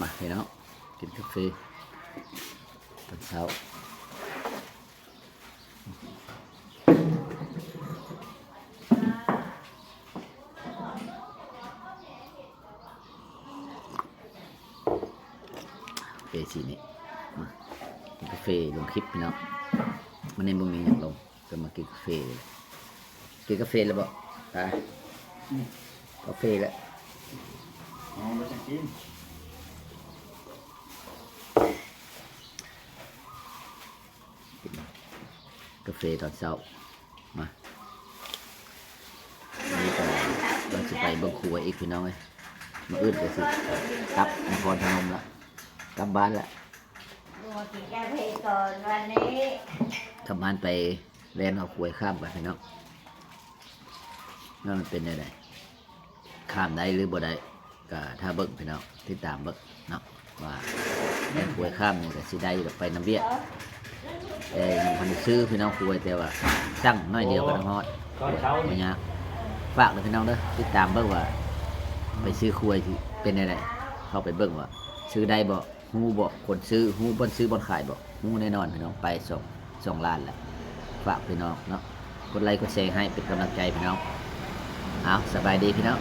ມາພີ່ນ້ອງ ກິນກາເຟຕອນເຊົ້າ. ເຟສີນີ້ ມາກິນກາເຟລົງຄລິບພີ່ນ້ອງ. ມື້ນີ້ບໍ່ມີຫຍັງລົງ ກໍມາກິນກາເຟ. ກິນກາເຟແລ້ວບໍ່? ຕາ ອືມ ກາເຟແລ້ວ ເອົາໄປຈັ່ງກິນ. ກິນກາເຟຕອນເຊົ້າ. ມາ ນີ້ກໍວ່າຊິໄປເບິ່ງຄົວອີກພີ່ນ້ອງເອີຍ. ມື້ອື່ນກໍຊິກັບນະຄອນພະນົມລະ ກັບບ້ານລະ. ມາກິນກາເຟກ່ອນວັນນີ້ ກັບບ້ານໄປແລ່ນເອົາຄວາຍຂ້າມກັນພີ່ນ້ອງ ວ່າມັນເປັນແນວໃດ ຂ້າມໄດ້ຫຼືບໍ່ໄດ້ ກໍຖ້າເບິ່ງພີ່ນ້ອງ ຕິດຕາມເບິ່ງເນາະ ວ່າແລ່ນຄວາຍຂ້າມນີ້ກໍຊິໄດ້ດອກ ໄປນຳວຽກ. ແຕ່ຍັງບໍ່ທັນໄດ້ຊື້ພີ່ນ້ອງຄວາຍ ແຕ່ວ່າສັ່ງໜ້ອຍດຽວກໍຮອດ ບໍ່ຍາກ. ຝາກເດີພີ່ນ້ອງເດີ ຕິດຕາມເບິ່ງວ່າໄປຊື້ຄວາຍຊິເປັນແນວໃດ ເຂົ້າໄປເບິ່ງວ່າຊື້ໄດ້ບໍ່ ຮູ້ບໍ່ ຄົນຊື້ ຮູ້ບ່ອນຊື້ບ່ອນຂາຍບໍ່ ຮູ້ແນ່ນອນພີ່ນ້ອງ. ໄປສອງ ສອງລ້ານແລ້ວ. ຝາກພີ່ນ້ອງເນາະ ກົດໄລກົດແຊໃຫ້ເປັນກຳລັງໃຈພີ່ນ້ອງ. ເອົາ ສະບາຍດີພີ່ນ້ອງ.